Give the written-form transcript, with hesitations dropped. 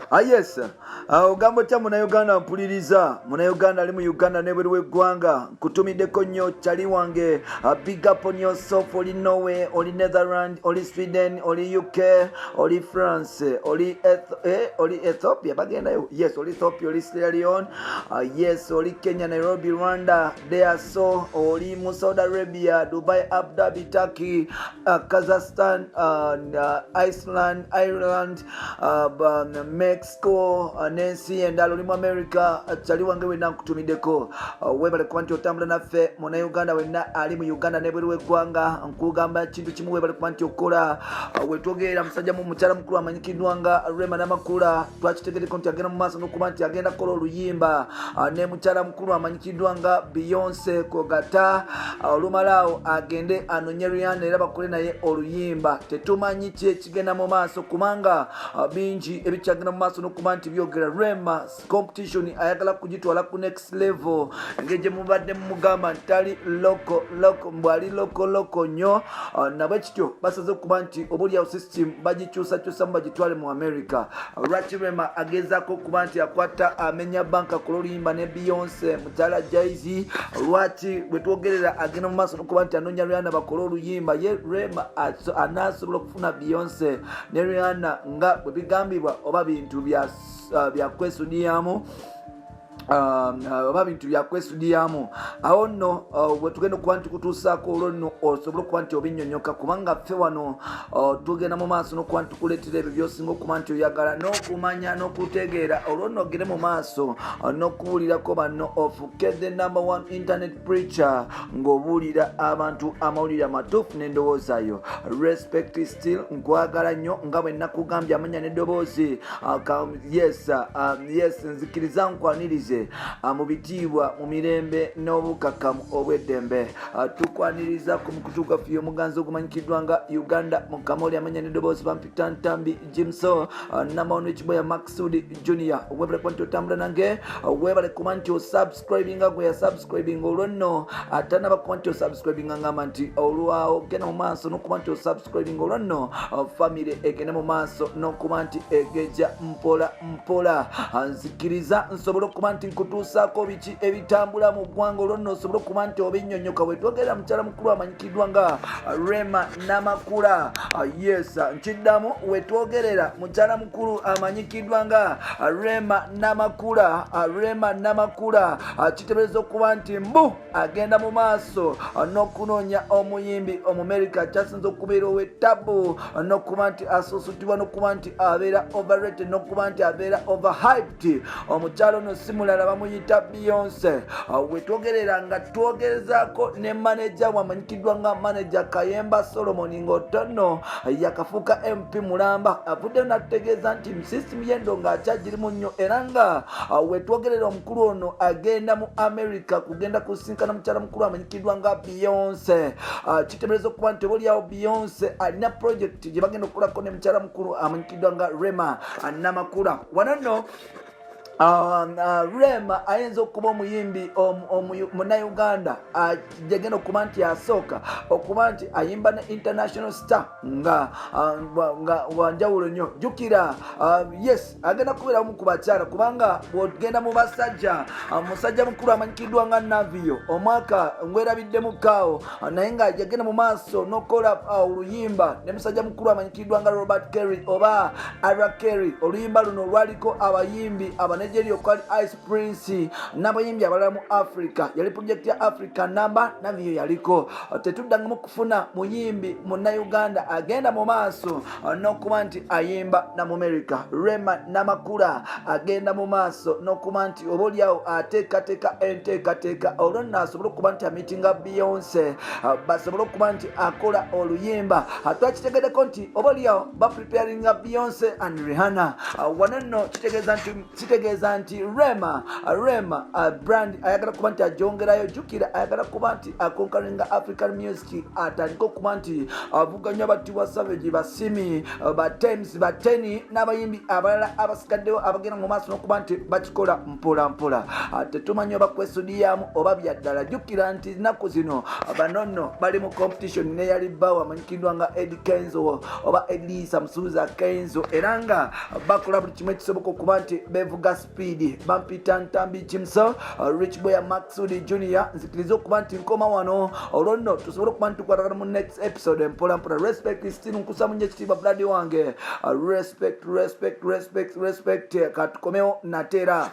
Ah, yes. Ah, ogamba otya Munauganda mpuliriza, Munauganda ali mu Uganda nebweru w'eggwanga, nkutumiddeko nnyo kyali wange. Big up on yourself. Oli Norway, oli Netherland, oli Sweden, oli UK, oli France, oli Ethiopia, bagendayo, yes, oli Ethiopia, oli Sierra Leone, yes, oli Kenya, Nairobi, Rwanda there, so oli mu Saudi Arabia, Dubai, Abu Dhabi, Turkey, Kazakhstan, Iceland, Ireland, Mexico, n'ensi endala, oli mu America. Kyali wange wenna nkutumiddeko. Webale kuba nti otambula naffe. Munauganda wenna ali mu Uganda nebweru w'eggwanga, nkugamba kintu kimu, webale kuba nti okola. Wetwogerera musajja mu mukyala mukulu amanyikiddwa nga Rema Namakula, twakitegereko nti agenda mu maaso n'okuba nti agenda kukola oluyimba ne mukyala mukulu amanyikiddwa nga Beyonce kogata. Olumalaawo agende anonye Rihanna era bakole naye oluyimba. Tetumanyi ki ekigenda mu maaso, kubanga bingi ebikyagenda mu maaso n'okuba nti byogera. Rema competition ayagala kugitwala ku next level, engeri gye mubadde mumugamba nti tali loko loko, mbwali loko loko nnyo. Nabwe kityo basaze okuba nti obaoliawo system bagikyusakyusamu bagitwale mu America. Lwaki Rema agezaako okuba nti akwata amenya banka ku oluyimba ne Beyonce, mukyala Jay-Z? Lwaki bwe twogerera agenda mu maaso n'okuba nti anoonya Rihanna bakole oluyimba? Ye Rema anaasobola okufuna Beyonce ne Rihanna nga bwe bigambibwa, oba bintu bya kwesudiyamu? Oba bintu byakwesudiyamu? Awo nno bwe tugenda okuba nti kutuusaako, olwo nno osobole okuba nti obinnyonnyoka, kubanga ffe wano tugenda mu maaso n'okuba nti tukuleetera ebyo byosinga okuba nti oyagala n'okumanya n'okutegeera. Olwo nno ogende mu maaso n'okubuulirako banno, ofuke the number one internet preacher ng'obuulira abantu amawulire amatuufu n'endowoozayo. Respect still, nkwagala nnyo nga bwe nakugambye amanya n'eddoboozi. Yes, nzikiriza nkwanirize mu bitiibwa, mu mirembe n'obukakkamu obw'eddembe. Tukwaniriza ku mukutu gwaffe omuganzi ogumanyikiddwa nga Uganda Mukamoli. Amanya n'eddoboozi bampita Ntambi Jimso, number one ekiboya Maxud Junior. Webale kuba nti otambula nange, webale kuba nti osubscribinga gwe yasubscribinga. Olwo nno atanaba kuba nti osubscribinga, ngamba nti olwawo genda mu maaso n'okuba nti osubscribinga. Olwo nno family egende mu maaso n'okuba nti egeja mpola mpola. Nzikiriza nsobole okuba nti nkutuusaako biki ebitambula mu ggwanga, olwo nno osobole okuba nti obinnyonnyoka. Bwe twogera mukyala mukulu amanyikiddwa nga Rema Namakula, yes, nkiddamu, wetwogerera mukyala mukulu amanyikiddwa nga Rema Namakula, Rema Namakula kitebereza okuba nti mbu agenda mu maaso n'okunoonya omuyimbi Omumerika kyasinza okubeera ow'ettabu n'okuba nti asuusutibwa n'okuba nti abeera overrated n'okuba nti abeera overhyped. Omukyalo ono si mulala, bamuyita Beyonce. Wetwogerera nga twogerezaako ne maneja wamanyikiddwa nga Manager Kayemba Solomon, ng'otono yakafuuka MP mulamba, avuddeyo natutegeeza nti system y'endo ng'akyagirimu nnyo, era nga wetwogerera omukulu ono agenda mu America kugenda kusinkana mukyala mukulu amanyikiddwa nga Beyonce. Kitebereza okuba nti obaoliawo Beyonce alina project gye bagenda okukolako ne mukyala mukulu amanyikiddwa nga Rema Namakula. Wano nno Rema ayinza okuba omuyimbi Munnayuganda gyegenda okuba nti asooka okuba nti ayimba ne international star nga wanjawulo nnyo. Jjukira, yes, agenda kubeera omu ku bakyala, kubanga bwogenda mu basajja, musajja mukulu amanyikiddwa nga Navio, omwaka ngwerabiddemu kaawo, naye nga yagenda mu maaso n'okukola oluyimba ne musajja mukulu amanyikiddwa nga Robert Kerry oba R Kelly. Oluyimba luno lwaliko abayimbi Abanigeria okwali Ice Prince n'abayimbi abalala mu Africa. Yali project ya Africa namba, Navio yaliko. Tetuddangamu kufuna muyimbi Munnayuganda agenda mu maaso n'okuba nti ayimba na mu America. Rema Namakula agenda mu maaso n'okuba nti oba oliawo ateekateeka enteekateeka, olwo nno asobole okuba nti amitinga Beyonce, basobole okuba nti akola oluyimba. Twakitegeddeko nti oba oliawo bapreparinga Beyonce and Rihanna. Wano nno kitegeeza nti kitegeeza Kitegeeza nti Rema, Rema brand ayagala kuba nti agyongerayo. Jjukira ayagala kuba nti akonkaringa African music, atandike okuba nti avuganya ba Tiwa Savage, basimi ba Tems, bateni n'abayimbi abalala abasigaddewo abagenda mu maaso n'okuba nti bakikola mpola mpola. Tetumanyi oba kwesudiyamu oba byaddala. Jjukira nti nnaku zino bano nno bali mu competition neyali bbawo amanyikiddwa nga Eddy Kenzo oba Elisa Musuuza Kenzo, era nga bakola buli kimu ekisoboka okuba nti bevuga speed. Bampita Ntambi Jimso, Rich Boy Maxud Junior. Nzikiriza okuba nti nkoma wano, olwo nno tusobole okuba nti tukwatagana mu next episode mpola mpola. Respect still, nkusa munyo ekitiibwa blood wange. Respect, respect, respect, respect. Katukomewo natera.